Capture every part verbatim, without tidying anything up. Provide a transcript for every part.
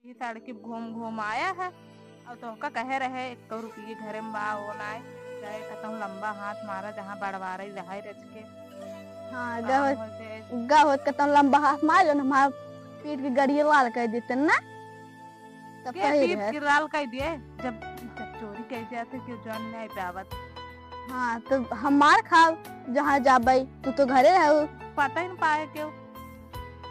ई सड़की घूम घूम आया है। और तोहका कहे रहे, "एक्को रुपये घरे में बा, वो नाय, जाए कतहूँ लंबा हाथ मारा, जहाँ बड़वारे जहाँ रच के।" हाँ, काम गहत, हो जाए। गहत कतहूँ लंबा हाथ मार, जो हमार पीठ के गड़िया लाल कर देते ना, तब के कही पीठ रहे। के लाल कर दिए, जब, जब चोरी कर जाते, क्यों जान नहीं पावत। हाँ, तो हम मार खाब, जहाँ जाबै, तू तो घरे रहू। पता ही न पाए क्यों।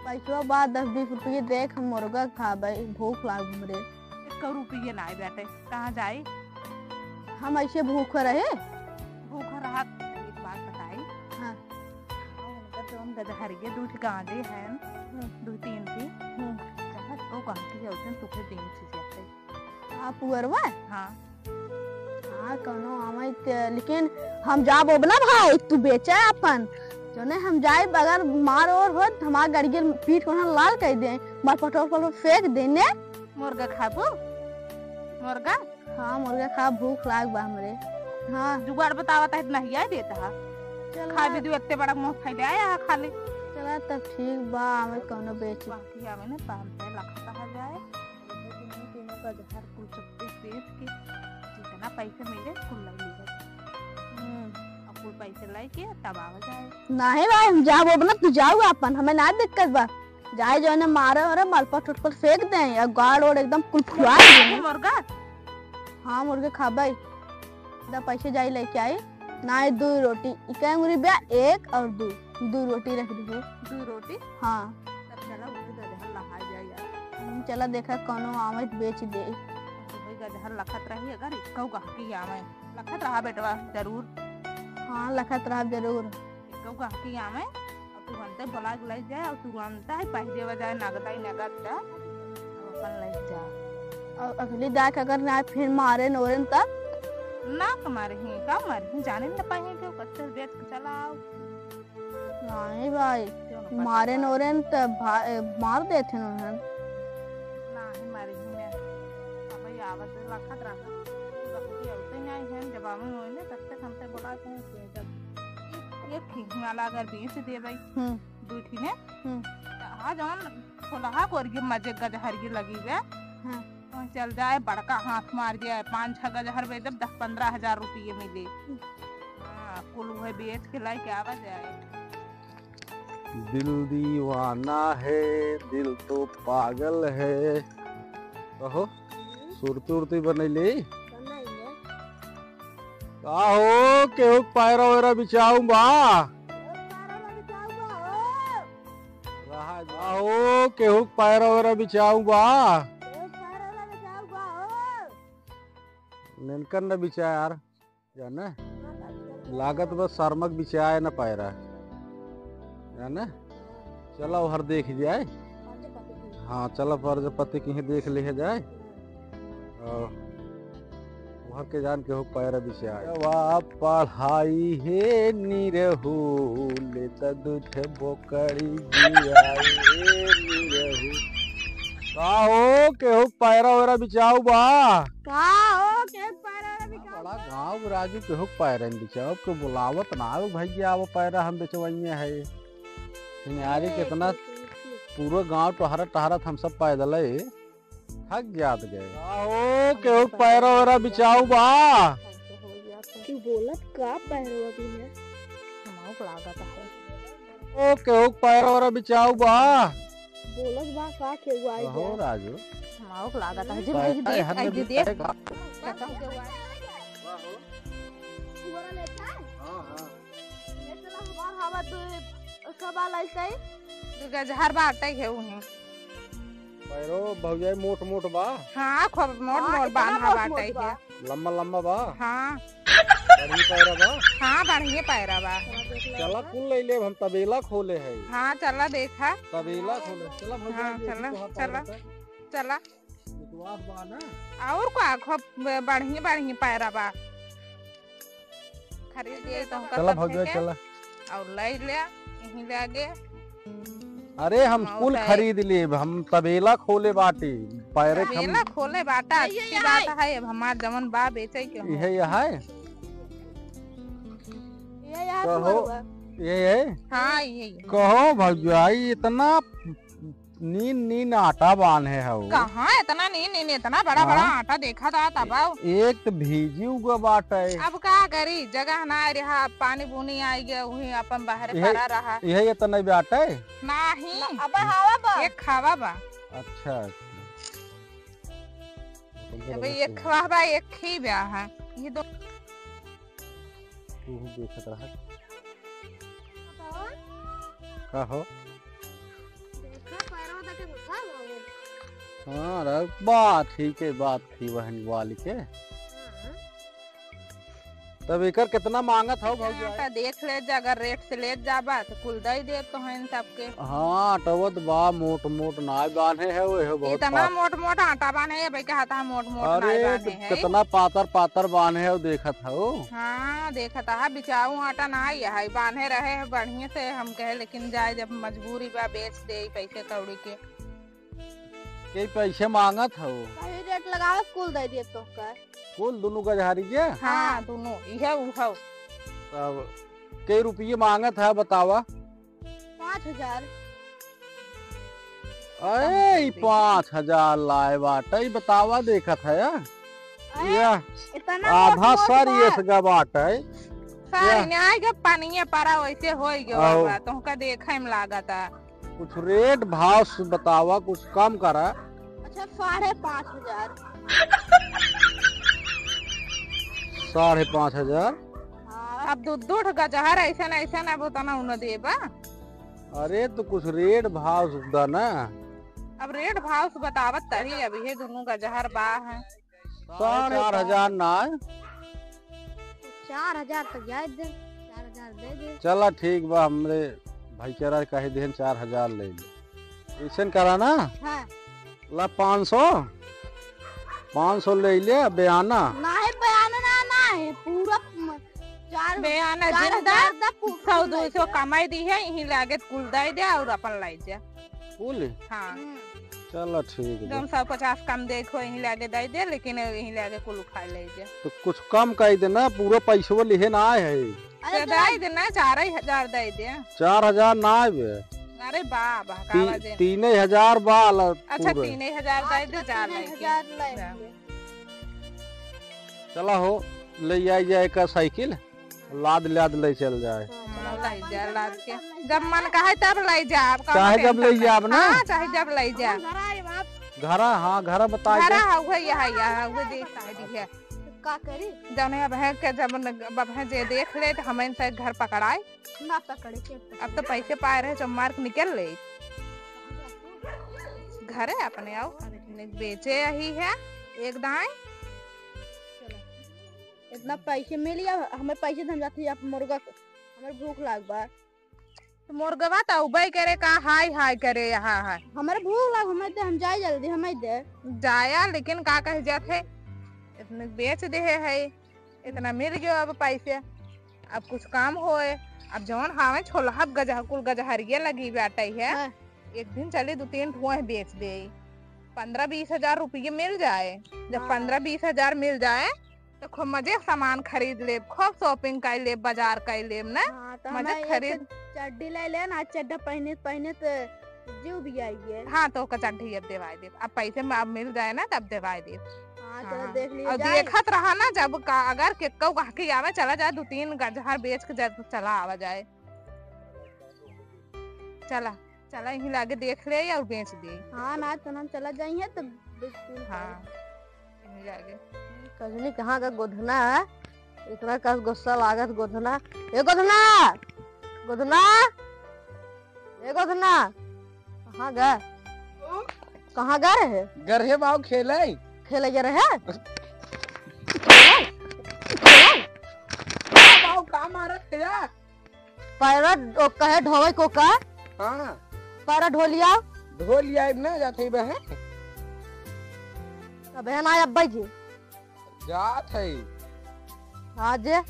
पैसवा बा, दस बीस रुपये देख, हम मुर्गा खाबै, भूख लाग हमरे। एक्को रुपये नाय बाटे, कहाँ जाई? हम ऐसे भूख रहे। भूख रहा, एक बात बताई। हाँ। उनकर जौन गजहरिये दू ठे गांजे हैं, हम्म। दू तीन ठे, हम्म। चाहे तो गांजे औसन तुके बेच जाते। हाँ, पुअरवा? हाँ। हाँ, कौनो आवे त, लेकिन हम जाब ओब ना भाई, तू बेचे अपन। जोने हम जाए, अगर मार ओर होत, हमार गड़ियर पीठ को ना लाल कर दे, मार पटोर पर फेंक देने। मुर्गा खाबू? मुर्गा? हाँ, मुर्गा खा, भूख लाग बा हमरे। हाँ। जुगाड़ बतावत है, नहीं आए देता है। चला। खा भी दू, इतने बड़ा मुंह फैले आया है खाली। चला, तब ठीक बा, आवे कौनो बेच। बाकी आवे ना, पाँच सौ लाख कहा जाए। लेकिन ये तीनों का जहर कुल चुप्पे बेच के जितना पैसा मिले, कुल ले लीजिए। हम्म। और कुल पैसे लेके तब आवा जाए। नहीं भाई, हम जाओ, अब ना तू जाओ अपन, हमें ना दिक्कत बा। जाए जो है ना मारे और मलपट उठपट फेंक दें और गाड़ ओड़ एकदम कुल फुआ दें। मुर्गा? हाँ, मुर्गा खाबै। दा पैसे जाई लेके आई। ना, ये दो रोटी, इका अंगुरी बा, एक और दो, दो रोटी रख दी। दो रोटी? हाँ। तब चला, उसे गजहर लहा जाए यार। हम्म, चला देखा, कौनो आवे त बेच दे। भाई गजहर लखत रही, अगर इक्को गहकी आवे, लखत रहा बेटवा, जरूर। हाँ, लखत रहा जरूर। इक्को गहकी आवे, और तुरंते बोला के ले जाए, और तुरंते ही पहजे बजाए नगद ही नगद का, और अपन ले जा। और अगली दाई के अगर ना फिर मारे नोरे तब? ना कमारे ही, का मारे ही, जाने न पाए कि वो कच्चा बेच के चला आओ। नहीं भाई, क्यों ना मारे पता नोरे त भा-, ए, मार देते नोहन। नहीं मारे ही मैं, अब ये आवत लखत रहा, बकरी आवते ही आई हैं, जब आवे होए ने, तब तक हमसे बोला कि जब एक, एक ही वाला अगर बेच दे भाई, हम्म। दू ठी ने, हम्म। त आ जवन फुलहा कोरिये मजे गजहरिये लगी बे। हाँ। तो चल जाए, बड़का हाथ मार जाए, पाँच छह गजहर बेच देब, दस पन्द्रह हजार रुपये मिले। हाँ, कुल वह बेच के लेके आवा जाए। दिल दीवाना है, दिल तो पागल है। कहो, सुरती उरती बनैली? बनैले। का हो, केहू के पैरा वैरा बिचाऊ बा? केहू के पैरा वैरा बिचाऊ बा हो? रहा जा। का हो, केहू के पैरा वैरा बिचाऊ बा? केहू के पैरा वैरा बिचाऊ बा हो? निनकर न बिचाए यार, जाने? लागत बस शर्मक बिचाए न पैरा, जाने? चला उहर देख जाए। हाँ, चला प्रजापति के ही देख लिहे जाए। और उहर के जान केहू पैरा बिचाए। वा पढ़ाई हे निरहू, ले त दूध बोकड़ी जियाई हे निरहू। का हो, केहू पैरा वैरा बिचाऊ बा? का हो, केहू पैरा वैरा बिचाऊ बा? बड़ा गाँव राजू केहू पैरा न बिचाऊ, के बुलावत ना हो भैया, आवो पैरा हम बेचवइया है। सिनियारी कितना पूरा गाँव टहरत टहरत हम सब पैदल है। थक जात गए। का हो, केहू पैरा वैरा बिचाऊ बा? तू बोलत का पैरवा भी है? हमको लागत है। ओ, केहू पैरा वैरा बिचाऊ बा? बोलत बा का केहू आई कहो जा? राजू। हमको लागत है, जी पैरा भाई देख, हर आई जी देख। पैरा का? हाँ, हाँ। ये चला हमार हवा तो सब आला ऐसे ही। दुर्गा जहर बाटे है उहें। पैरो भौजाई मोट मोट बा। हाँ, खूब मोट हाँ, मोट इतना बांधा मोट मोट बाटे बा। है। लंबा लंबा बा। हाँ। बढ़िया पैरा बा। हाँ, बढ़िया पैरा बा। चला कुल ले लेब, हम तबेला खोले है। हाँ, चला देखा। तबेला खोले, चला भौजाई हाँ, देखी चला, तोहार चला, पैरा का। चला। विश्वास बा ना? और का, खूब बढ़िया बढ़िया पैरा बा। खरीद लिए तो हमका चला सब भौजी, फेंके चला। और ले ले, यहीं ले आगे। अरे हम हाँ, कुल उठाए। खरीद लेब, हम तबेला खोले बाटी, पैरे हम तबेला खोले बाटा, अच्छी बात है, अब हमार जमन बा बेचे के हो। इहे यह है। ये यार कहो, तुम्हारा बा। ये है? हाँ, ये, ये। कहो भौजाई, इतना नीन नीन आटा बान्हे हऊ। कहाँ इतना नीन नीन, इतना बड़ा बड़ा हाँ। आटा देखा था तब आओ। एक तो भीजी उगा बाटे। अब का करी, जगह ना रहा, पानी बुनी आई गया, वही अपन बाहर यही, पड़ा रहा। यही इतना बाटे? नहीं। ना, अब हवा बा। एक खावा बा। अच्छा, अच्छा। अबे एक खावा बा, एक ही ब्याह है। ये दो तू देखत रहा। का हो? देखा, पैरवा तक घुसा गए। हाँ, रे, बात ही के बात थी बहन वाली के। हाँ। तब एकर कितना मांगत हो भौजी? हाँ, तो देख ले जा, अगर रेट से ले जाबा तो कुल दे दे तो हैं सबके। हाँ, अटवत बा, मोट मोट नाय बान्हे है, वो है बहुत इतना पात- मोट मोट आटा बान्हे है, भाई के हाथ मोट मोट अरे, नाय बान्हे तो है। कितना पातर पातर बान्हे है, वो देखत हो। हाँ, देखत हा, बिचाऊ आटा ना आई है, बान्हे रहे है बढ़िया से, हम कहे लेकिन जाए जब मजबूरी बा बेच दे पैसे कौड़ी के। के पैसे मांगत हो? सही रेट लगावे, कुल दे दिए तोहका। कुल दुनू गजहारी के? हाँ, दुनू, इहे उहो। तब के रुपये मांगत है बतावा? पाँच हजार। अरे, ई पाँच हजार लाए बाटे, ई बतावा देखत है, आ? अरे, या इतना आधा मोट मोट सर बा। ये सगा बाटे। सारी या। ने आए के पानिये परा वैसे होई गयो आओ। बा, तोहका देखे में लागत है। कुछ रेट भाव से बतावा, कुछ कम करा। अच्छा, साढ़े पाँच हजार। साढ़े पाँच हजार? हाँ। अब दू दू ठो गजहर ऐसन ऐसन अब उतना उन देबा। अरे, तो कुछ रेट भाव से दा ना। अब रेट भाव से बतावत तही, अब ये दुनू गजहर बा है। साढ़े चार हजार ना है? चार हजार तो जाए दे, चार हजार दे दे। चला ठीक बा, हमरे भाईचारा कहे देहन चार हजार ले ले। ऐसन करा ना? हाँ। ला पाँच सौ, पाँच सौ ले ले, बयाना। ना है बयाना, ना, ना है, पूरा म-, चार, बयाना चार जिंदा, हजार दा पू-, सौ दो सौ कमाई दी है, यहीं लागे कुल दे दे और अपन लाई जा। कुल? हाँ। हम्म। चलो ठीक बा। जौन सौ पचास कम देखो, यहीं लागे दे दे, लेकिन यहीं लागे कुल उठा ले जा। तो कुछ कम कर देना, पूरा पैसवा लिहे ना आए है। अरे तो दे देना, चार ही हजार दे दे। चार हजार ना आवे। अरे बा, बहकावा ती-, जे। तीन ही हजार बा, ला अच्छा, पूरा। तीन ही हजार दे दे, अच्छा, जा तीन ही हजार ले ले। ले। चला हो, ले आई जाए का साइकिल। लाद लाद ले चल जाए। हाँ, हाँ, चला, ले जा, लाद के। जब मन कहे तब ले जा, अब कौनो चाहे जब tension ले नहीं। जाब ना। हाँ, चाहे जब ले जा। घरा आए बाप। घरा, हाँ, घरा बताए घरा दे। हाँ, उहे यहाँ, यहाँ, उहे देख साइड ही है। तो का करी? जौने अब है के जब न-, अब है जे देख ले तो हमें से घर पकड़ाए। ना पकड़े के। अब तो पैसे पाए रहे, जो मार्क निकल ले। घरे अपने आओ, बेचे यही है, एक दाएं। इतना पैसे मिल गया, हमें पैसे धन जाती है, आप मुर्गा, हमें भूख लाग बा। तो मुर्गवा तो उबे करे का, हाय हाय करे, यहाँ है। हमारे भूख लाग, हमें दे, हम जाए जल्दी, हमें दे। जाया, लेकिन का कह जात है, इतने बेच दे है, इतना मिल गयो अब पैसे, अब कुछ काम होए। अब जौन हावे छोलहब गजह, कुल गजहरिये लगी बाटे है। हाँ। एक दिन चली दो तीन ठो है बेच दे, पन्द्रह बीस हजार रुपये मिल जाए। जब हाँ। पन्द्रह बीस हजार मिल जाए तो खूब मजे सामान खरीद लेब, खूब shopping कर लेब, बाजार कर लेब ना। हाँ, तो मजे हमें एक खरीद। चड्ढी ले ले ना, चड्ढा पहने, पहने तो जीव भी आई है। हाँ, तो ओकर चड्ढी अब देवाई देब, अब पैसे में अब मिल जाए ना तब देवाई देब। हाँ, तो हाँ। देख लीजिए और जाए। देखत रहा ना, जब का, अगर केक्को गहकी आवे, चला जाए, दो तीन गजहर बेच के जब चला आवा जाए। चला, चला, यहीं लागे देख ले और बेच दे। हाँ ना, तो हम चला जाइए तो बेच के हाँ, यहीं लागे। कजनी कहाँ का गोधना है? इतना कस गुस्सा लागत गोधना। ए गोधना! गोधना! ए गोधना! कहाँ गए? कहाँ गए रहे? गए रहे बाऊ खेले। खेले गए रहे? बाऊ का मारत है यार? पैरा ओ कहे ढोवे को का? हाँ। पैरा ढोलिया। ढोलिया ना जाते बहन। तबे ना अब्बा जी। जात है। हाँ जे,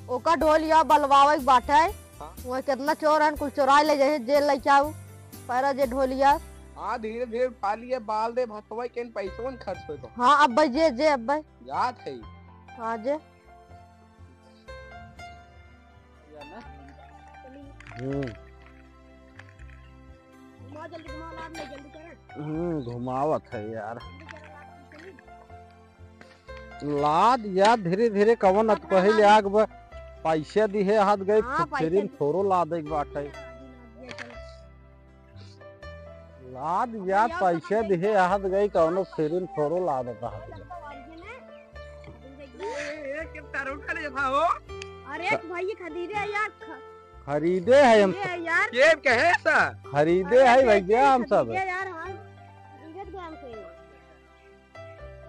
ओका ढोलिया बलवावे के बाटे। हाँ। वह कितना चोर हन, कुल चोराई ले जाए, जे ले जाऊ। पैरा जे ढोलिया। हाँ, धीरे धीरे पालिए, बाल दे भतवा के पैसवन खर्च होई तो। हाँ, अब्बा जे, जे अब्बा। जात है। हाँ जे। हम्म। बहुत जल्दी घुमा, लाद ले, जल्दी करा। हम्म, घुमावत है यार। जल्दी करा, लाद, जल्दी। लाद यार, धीरे धीरे कवन अत पहिले आग ब-, पैसे दिहे हाथ गए, हाँ, फिर पैसे दि- थोरो लादे के बाटे। लाद यार, पैसे दिहे हाथ गए, कवनो फिर थोरो लादत हाथ गए। ए, ए, के तार उठा ले था हो? अरे भाई, ये खरीदे है यार, ख- खरीदे है हम। खरीदे है यार। के कहे सा? खरीदे अरे है भैया, हम सब। खरीदे यार, हाँ। खरीदे तो हम से।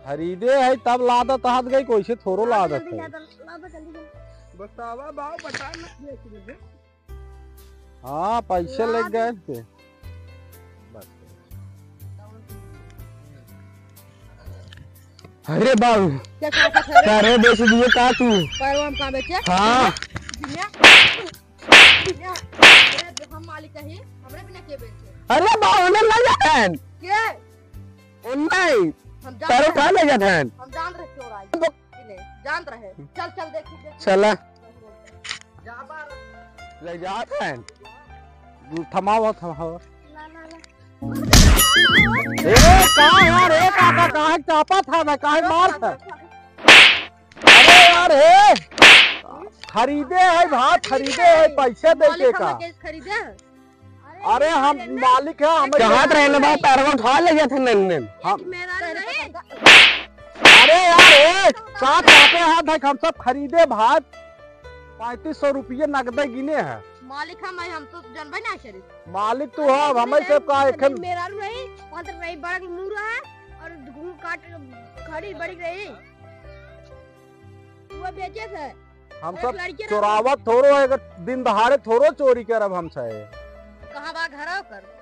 खरीदे है तब लादत हाथ गई, कोई से थोरो हाँ, लादत जल्दी है। लादत, लादत जल्दी, जल्दी। बतावा बाऊ, बता ना, देख ले। हाँ, पैसे लाद। लग गए थे। बस। अरे बाबू, क्या कहा था, खैर? पैरवा बेच दिए का तू? पैरवा हम का बेचे? हाँ। बिना, बिना, अरे हम मालिक ही, हमरे बिना के बेचे? अरे बाबू, उन्हें ले जाते हैं। के? उन्हें। हम जान पैरवा रहे। कहाँ ले जाते हैं? हम जान रहे चोर आए। वो कि नहीं? जान रहे। चल, चल, देखी, देखी। चला। ले जात है। थमाओ, थमाओ। ए, का यार, ए, काका, काहे चापत है बे, काहे मारत है? अरे यार, हे, खरीदे है भात, खरीदे है, पैसे दे के मालिक का? हमें गैस खरीदे है। अरे, हम मालिक है, हमें कहत रहे ना बा, पैरवा उठा ले जात है नन्ने। हम मेरा नहीं। अरे यार, ए, का चापे हाथ है, हम सब खरीदे भात, पैंतीस सौ रुपये नगदे गिने है। मालिक हम, हम तो जानबे ना करी। मालिक तू हो, अब हमें से का एखन मेहरारू रही, वहाँ तो रही बड़ा मुँह रहा और घूम काट खड़ी बड़ी रही। वो बेचे थे। हम एक सब लड़के रहे। चोरावत थोरो है, अगर दिन दहाड़े थोरो चोरी करब हम से। कहाँ बा घर ओकर?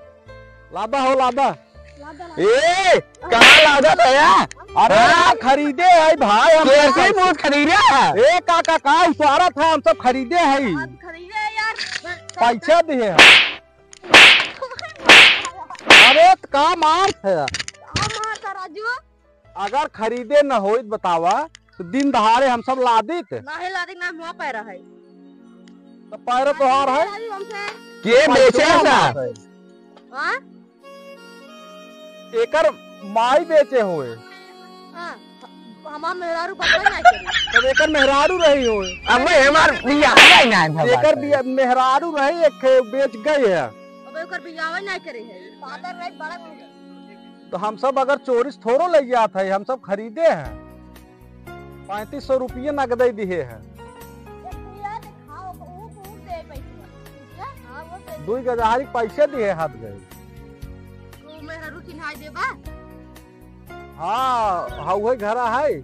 लादा हो, लादा। लादा, लादा। ए, कहाँ लादा था या? अरे, हाँ? खरीदे है भाई, हम कैसे सब। बहुत खरीदे है? ए, काका, का उतारा था, हम सब खरीदे है। आज खरीदे है यार। पैसा दिए है। अरे, त का मार है? का मार था राजू? अगर खरीदे न होइत बतावा, तो दिन दहाड़े हम सब लादित। नाही लादित, ना हुआ पैरा है। तो पैरा तोहार है? राजू हमसे। के बेचे पैसा सा? मार है। हाँ? एकर माई बेचे होए। हाँ, हमार मेहरारू बतबे ना करी। तब एकर मेहरारू रही होए। अब भाई हमार बियाह भाई ना है एकर भगवान। बिया-, मेहरारू रही, एक ठे बेच गए है। अब एकर बियाह ना करे है। पातर रही, बड़ा तो हम सब अगर चोरी से थोड़ो ले जात है, हम सब खरीदे हैं। पैंतीस सौ रुपये नगदे दिए हैं। दुई गजहारी पैसे दिए हाथ गए। तू मेहरारू चिन्हाई देबा? हाँ, हाँ, वही घरा है।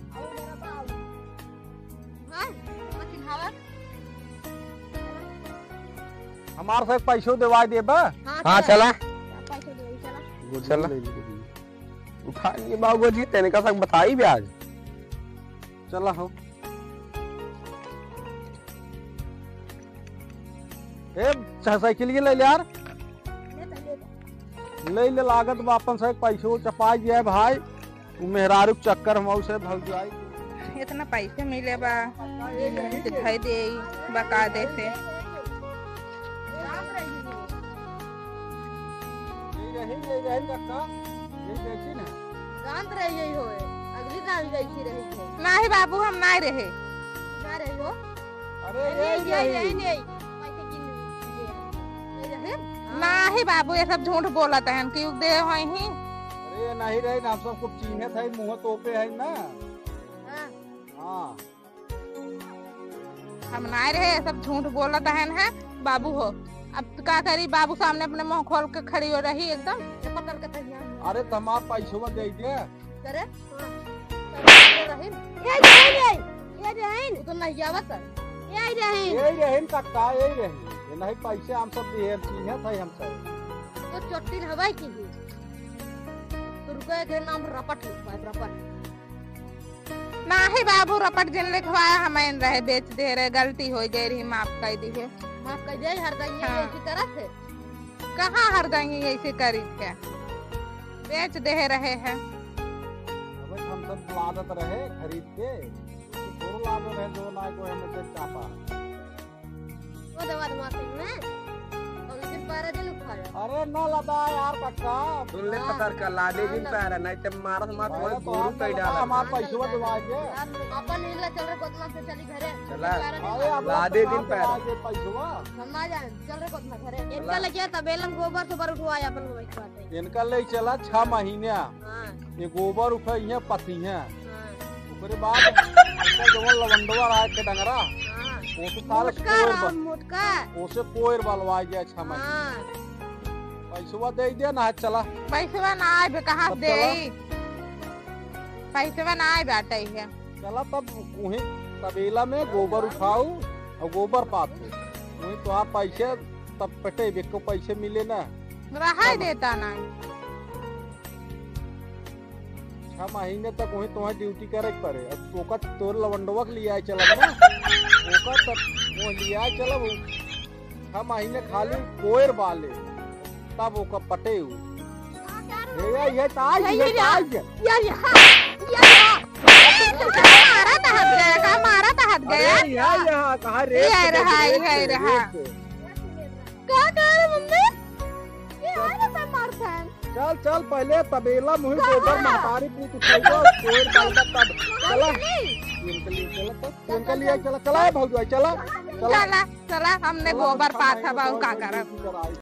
हाँ, तो चिन्हावा। हमार से पैसो देवाई देबा? हाँ, हाँ, चला। चला। पैसो देवाई, चला। चला। उठा लिए बाबूजी, तेने का सब बताई ब्याज। चला हो। ए, चा-, साइकिल ये ले ले यार। ले ले, लागत बा अपन से पैसो चपाई जाए भाई। उ मेहरारू के चक्कर हम उसे भग जाई। इतना पैसे मिले बा, दिखाई दे, बका दे से। यही रही, यही रही कक्का, यही देखी ना। जानत रहे यही होए, अगली रात गई थी रही थे। नाही बाबू, हम नाही रहे। ना रहे हो? अरे, अरे, यही यही, रही। यही, यही। पैसे गिन लिए। ये रहे? नाही बाबू, ये सब झूठ बोलत हैं कि दे होई ही। अरे, नाही रहे ना, हम सब कुछ चीन्हे थे, मुँह तोपे है ना। हाँ। हाँ। हम नाय रहे, सब झूठ बोलत हन है बाबू हो। अब का करी, बाबू सामने अपने मुँह खोल के खड़ी हो रही एकदम। चप्पल करके तहिया। अरे, तो हमार पैसवा दे दे। करे? हाँ। ये रहीन, ये रहीन, ये रहीन। वो तो नहीं आवत है। ये रहीन। ये रहीन कक्का, ये रहीन। ये नहीं पैसे हम सब दिए, हम चीन्हे थे हम सब। तो चोटिल हवाई की भी। तो रुको, एक नाम रपट लिखवा, रपट। नाही बाबू, रपट जिन लिखवाया, हम आइन रहे, बेच दे रहे, गलती हो गई रही, माफ कर दी है। माफ कर दे, हर दाई हाँ। ऐसी तरह से। कहाँ हर दाई ऐसे करी थे? बेच दे रहे हैं। अबे हम सब लादत रहे खरीद के, तो लादत रहे जो ना को हमें से चापा। वो दवा दवा सही में, और इधर बारह दिन उखाड़ा। अरे ना लदा यार कक्का। सुन ले पतर का, लादे दिन पहरा, नहीं तो मारत मारत अरे बहुत तो गोरू हम कई ना डाला। हमार पैसवा दिवा के। अपन हिल चल रे गोदना से चली घरे। चला। अरे अब लादे दिन पहरा। पैसवा। हम ना जाए, चल रे गोदना घरे। इनका लगे तबेला में गोबर सोबर उठवाए अपन को बैठवाते। इनका ले चला छह महीने। हाँ। ये गोबर उठइहे, पथिहे। हाँ। ओकरे बाद ओकर जवन लवंडवा रहा के डंगरा, हाँ। ओसे सारे मोटका कोयर रहा, बल-, मोटका। ओसे कोयर बलवा गया छह महीने। हाँ। पैसवा दे दे ना, चला। पैसवा ना आए बे, कहाँ से तब चला। देई? पैसवा ना आए बाटे है। चला तब उहीं तबेला में गोबर उठाऊ और गोबर पाथू। उहीं तोहार पैसे तब पटे, बेको पैसे मिले ना। रहाई तब देता ना। छह महीने तक उहीं तोहार ड्यूटी करे के पड़े। अब ओकर तोर लवंडवा के लियाए चलब ना। ओकर तब वो लियाए चलब। छह महीने खाली कोयर बाले, तब ओकर पटे उ। ये, ये, ये ताई, ये ये, ये, ताई। ये, ये, हाँ, ये, ये। का मारा था हट गया, का मारा था हट गया? अरे, ये, ये, कहाँ रे? ये रहा, ये रहा। का कह रहे मम्मी? ये है ना मैं मारथन। चल, चल, पहले तबेला मुही गोबर महतारी पूत उठाइबो, कोयर डालबा तब। चला। इनके लिए चला, चल, इनके लिए चला, चला, ए भौजाई, चला, चला। चला, चला, हमने गोबर पाथा बा, का करब?